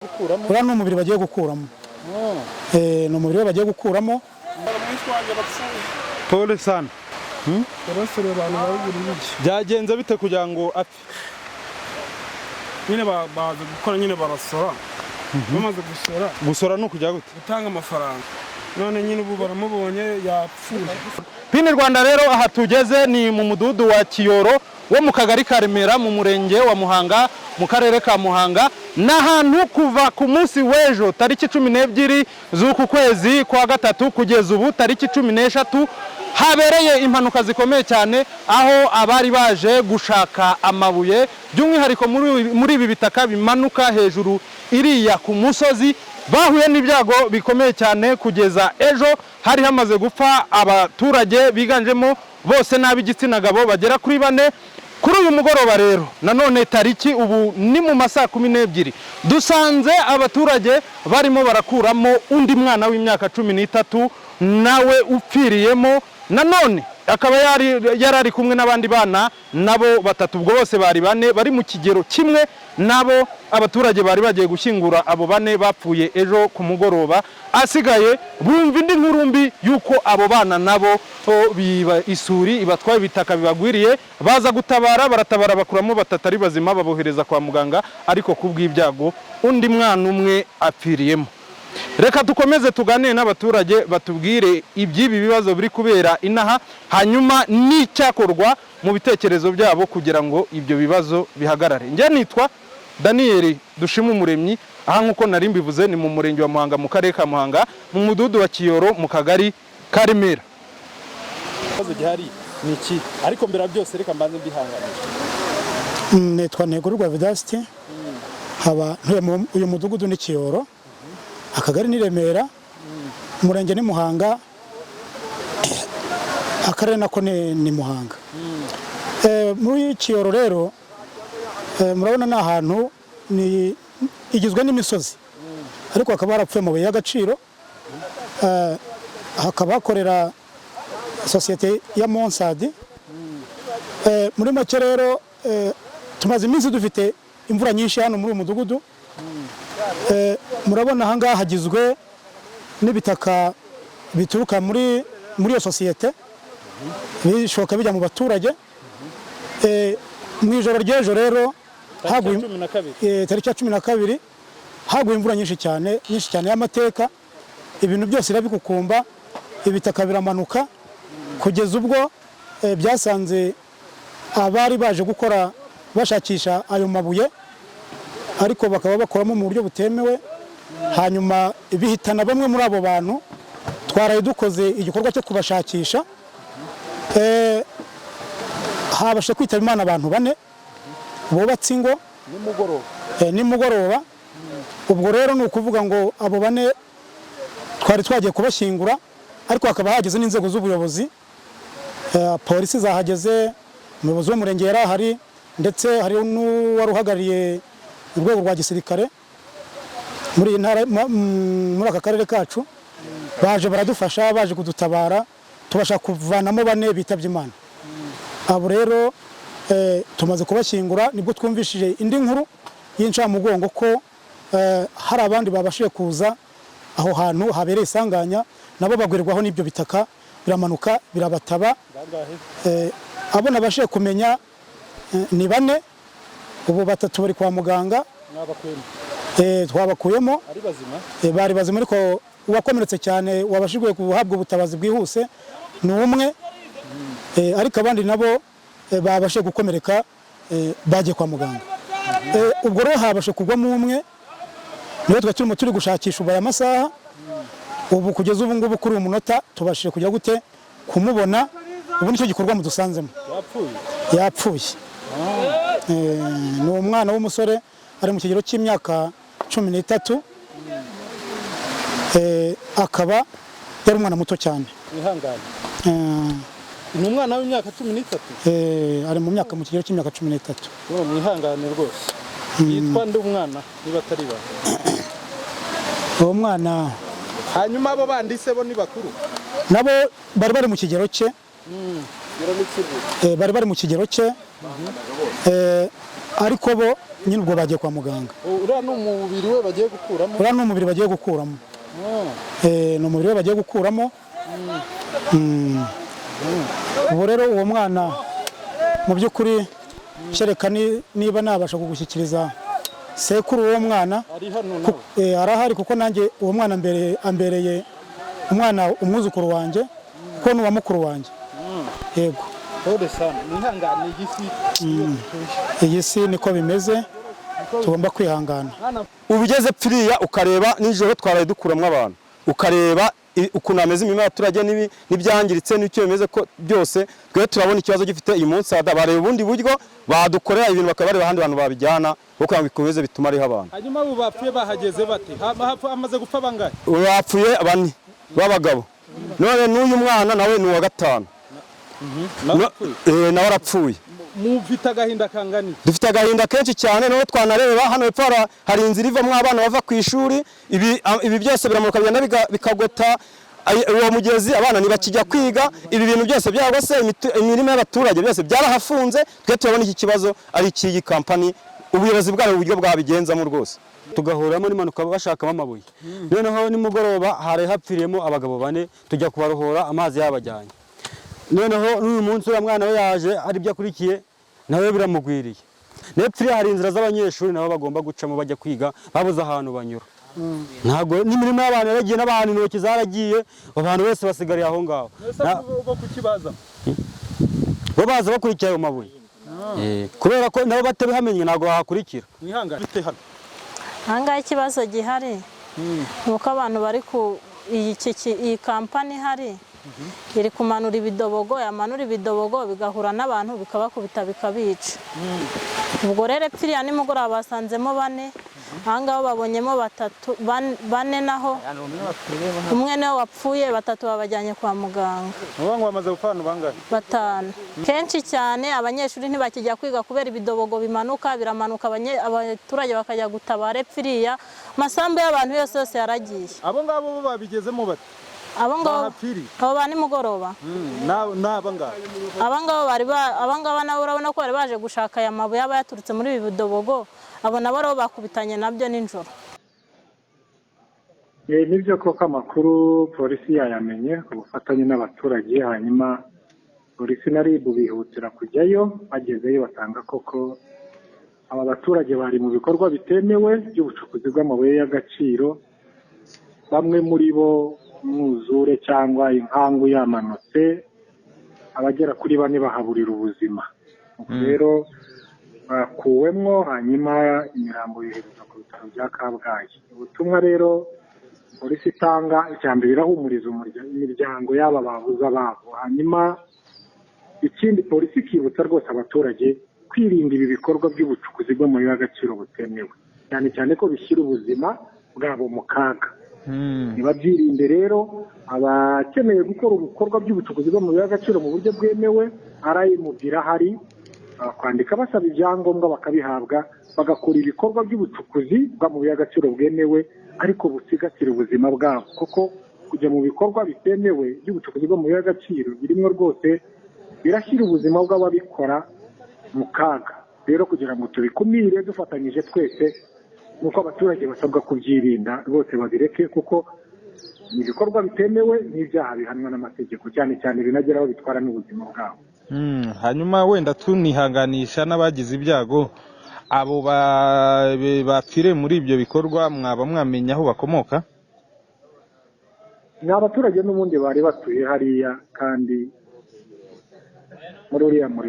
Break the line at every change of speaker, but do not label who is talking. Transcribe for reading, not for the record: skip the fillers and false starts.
Gukuramo?
Uriya ni umubiri bagiye gukuramo. Ni umubiri we bagiye gukuramo.
Pole sana.
Yarasuriye abantu baruguru ibiryo.
Byagenze bite kugira ngo apfe?
Nyine baza gukora, nyine barasora, bamaze gusora.
Gusora ni ukujya gute?
Gutanga amafaranga. None nyine ubu baramubonye, yapfuye.
Pini Rwanda rero, aha tugeze ni mu mudugudu wa Kiyoro wo mu kagari ka Remera, mu murenge wa Muhanga, mu karere ka Muhanga. Ni ahantu kuva ku munsi w'ejo tariki 12 z'uku kwezi kwa gatatu kugeza ubu tariki 13 habereye impanuka zikomeye cyane, aho abari baje gushaka amabuye, by'umwihariko muri ibi bitaka bimanuka hejuru iriya ku musozi, bahuye n'ibyago bikomeye cyane. Kugeza ejo hari hamaze gupfa abaturage biganjemo bose n'ab'igitsina gabo bagera kuri bane. Kuri uyu mugoroba rero nanone, tariki ubu ni mu ma saa 12, dusanze abaturage barimo barakuramo undi mwana w'imyaka 13 nawe upfiriyemo. Nanone akaba yari ari kumwe n'abandi bana nabo batatu, ubwo bose bari bane bari mu kigero kimwe. Nabo abaturage bari bagiye gushyingura abo bane bapfuye ejo ku mugoroba, asigaye bumva indi nkuru mbi y'uko abo bana nabo biba isuri ibatwaye, ibitaka bibagwiriye. Baza gutabara, baratabara, bakuramo batatu ari bazima, babohereza kwa muganga, ariko ku bw'ibyago undi mwana umwe apfiriyemo. Reka dukomeze tuganire n'abaturage, batubwire iby'ibi bibazo biri kubera inaha, hanyuma n'icyakorwa mu bitekerezo byabo kugira ngo ibyo bibazo bihagarare. Njye nitwa Daniyeli Dushima Umuremyi. Aha, nk'uko nari mbivuze, ni mu murenge wa Muhanga, mu karere ka Muhanga, mu mudugudu wa Kiyoro, mu kagari ka Remera. Ikibazo gihari ni iki? Ariko mbere ya byose reka mbanze mbihanganisha.
Nitwa Ntegurwa Vedasite, haba ntuye mu uyu mudugudu ni Kiyoro, akagari ni Remera, umurenge ni Muhanga, akarere nako ni Muhanga. Muri Kiyoro rero, murabona ni ahantu ni igizwe n'imisozi, ariko hakaba harapfuye amabuye y'agaciro. Hakaba hakorera sosiyete ya Monsadi. Muri make rero, tumaze iminsi dufite imvura nyinshi hano muri uyu mudugudu. Murabona aha ngaha hagizwe n'ibitaka bituruka muri iyo sosiyete, bishoka bijya mu baturage. Mu ijoro ry'ejo rero haguye
12.
Tariki ya 12 haguye imvura nyinshi cyane, nyinshi cyane y'amateka. Ibintu byose irabikukumba, ibitaka biramanuka kugeza ubwo byasanze abari baje gukora bashakisha ayo mabuye, ariko bakaba bakoramo mu buryo butemewe, hanyuma bihitana bamwe muri abo bantu. Twaraye dukoze igikorwa cyo kubashakisha. Habashe kwitaba Imana abantu bane bubatse ingo.
Nimugoroba?
Nimugoroba. Ubwo rero ni ukuvuga ngo abo bane twari twagiye kubashyingura, ariko hakaba hageze n'inzego z'ubuyobozi. Polisi zahageze, umuyobozi w'umurenge yari ahari, ndetse hari n'uwari uhagarariye urwego rwa gisirikare muri iyi ntara, muri aka karere kacu. Baje baradufasha, baje kudutabara, tubasha kuvanamo bane bitabye Imana. Abo rero tumaze kubashyingura, nibwo twumvishije indi nkuru y'incamugongo ko hari abandi babashije kuza aho hantu habereye isanganya, nabo bagwirwaho n'ibyo bitaka, biramanuka birabataba.
Bangahe?
Abo nabashije kumenya ni bane. Ubu batatu bari kwa muganga.
Mwabakuyemo?
Twabakuyemo.
Ari bazima?
Bari bazima, ariko uwakomeretse cyane wabashijwe guhabwa ubutabazi bwihuse ni umwe. Ariko abandi nabo babashije gukomereka, bagiye kwa muganga. Ubwo rero habashe kugwamo umwe, niwe twari turimo turi gushakisha ubu aya masaha. Ubu kugeza ubu ngubu, kuri uyu munota, tubashije kujya gute kumubona. Ubu nicyo gikorwa mudusanzemo.
Yapfuye?
Yapfuye. Ni umwana w'umusore, ari mu kigero cy'imyaka 13. Akaba yari umwana muto cyane.
Wihangane. Ni umwana w'imyaka 13?
Ari mu kigero cy'imyaka 13.
Uwo mwihangane rwose. Yitwa nde umwana, niba atari ba?
Uwo mwana.
Hanyuma abo bandi se bo ni bakuru?
Nabo bari bari mu kigero cye. Bari bari mu kigero cye. Ariko bo nyine ubwo bagiye kwa muganga.
Uriya ni umubiri we bagiye gukuramo?
Uriya ni umubiri bagiye gukuramo. Ni umubiri we bagiye gukuramo. Ubu rero uwo mwana mu by'ukuri kereka niba nabasha kugushyikiriza sekuru w'uwo mwana.
Ari hano nawe?
Arahari, kuko nanjye uwo mwana ambereye umwana, umwuzukuru wanjye, kuko ni uwa mukuru wanjye. Yego.
Pole sana, mwihangane, iyi si.
Iyi si niko bimeze, tugomba kwihangana.
Uba ugeze pfiriya ukareba nijoro twaraye dukuramo abantu, ukareba ukuntu hameze imirima y'abaturage n'ibyangiritse n'icyo bimeze ko byose. Twe turabona ikibazo gifite uyu munsi, bareba ubundi buryo badukorera ibintu, bakaba bareba ahandi bantu babijyana kugira ngo bikomeze bitume ariho abantu.
Hanyuma abo bapfuye bahageze bate? Hamaze gupfa bangahe?
Bapfuye bane b'abagabo, none n'uyu mwana nawe ni uwa gatanu. Nawe arapfuye.
Mufite agahinda kangana iki?
Dufite agahinda kenshi cyane. Noneho twanareba hano hepfo hari inzira ivamo abana bava ku ishuri, ibi byose biramanuka bigenda bikagota uwo mugezi, abana ntibakijya kwiga. Ibi bintu byose byagose imirima y'abaturage, byose byarahafunze. Twe turabona iki kibazo ari icy'iyi kampani, ubuyobozi bwayo uburyo bwabigenzamo rwose.
Tugahuramo n'impanuka bashakamo amabuye, noneho nimugoroba hari hapfiriyemo abagabo bane, tujya kubarohora amazi yabajyanye. Noneho n'uyu munsi uriya mwana we yaje ari ibyo akurikiye nawe biramugwiriye. Nepfiriya hari inzira z'abanyeshuri nabo bagomba gucamo bajya kwiga, babuze ahantu banyura. Ntabwo n'imirima y'abantu yaragiye, n'abantu intoki zaragiye, abantu bose basigariye aho ngaho.
Bo kukibaza?
Bo baza bakurikiye ayo mabuye, kubera ko nabo batabihamenye ntabwo bahakurikira.
Mwihangane.
Ahangaha ikibazo gihari ni uko abantu bari ku iyi kampani ihari iri kumanura ibidobogo, yamanura ibidobogo bigahura n'abantu bikabakubita bikabica. Ubwo rero epfiriya nimugoroba basanzemo bane, ahangaha babonyemo batatu, bane naho umwe niwe wapfuye, batatu babajyanye kwa muganga.
Ngo bamaze gupfa abantu bangahe?
Batanu. Kenshi cyane abanyeshuri ntibakijya kwiga kubera ibidobogo bimanuka, biramanuka, abaturage bakajya gutabara epfiriya, amasambu y'abantu yose yose yaragiye.
Abo ngabo bo babigezemo bate?
Abo ngabo abo ba nimugoroba aba ngaba nabo urabona ko bari baje gushaka aya mabuye aba yaturutse muri ibi bidobogo, abo nabo rero bakubitanye nabyo nijoro.
Nibyo koko amakuru polisi yayamenye ku bufatanye n'abaturage, hanyuma polisi na RIB bihutira kujyayo, bagezeyo basanga koko aba baturage bari mu bikorwa bitemewe by'ubucukuzi bw'amabuye y'agaciro, bamwe muri bo umwuzure cyangwa inkangu yamanutse, abagera kuri bane bahaburira ubuzima. Rero bakuwemwo, hanyuma imirambo yoherezwa ku bitaro bya Kabgayi. Ubutumwa rero polisi itanga, icya mbere irahumuriza imiryango y'aba babuze ababo, hanyuma ikindi polisi ikibutsa rwose abaturage kwirinda ibi bikorwa by'ubucukuzi bw'amabuye y'agaciro butemewe, cyane cyane ko bishyira ubuzima bwabo mu kaga. Nibabyirinde rero, abakeneye gukora ibikorwa by'ubucukuzi bw'amabuye y'agaciro mu buryo bwemewe, RMB irahari, kwandika basaba ibyangombwa bakabihabwa, bagakora ibikorwa by'ubucukuzi bw'amabuye y'agaciro bwemewe ariko busigasira ubuzima bwabo, kuko kujya mu bikorwa bitemewe by'ubucukuzi bw'amabuye y'agaciro birimo rwose birashyira ubuzima bw'ababikora mu kaga. Rero kugira ngo tubikumire dufatanyije twese, nuko abaturage basabwa kubyirinda rwose babireke, kuko ibikorwa bitemewe n'ibyaha bihanwa n'amategeko, cyane cyane binageraho bitwara n'ubuzima bwabo.
Hanyuma wenda tunihanganisha n'abagize ibyago, abo bapfire muri ibyo bikorwa mwaba mwamenya aho bakomoka?
Ni abaturage n'ubundi bari batuye hariya kandi muri uriya murimo.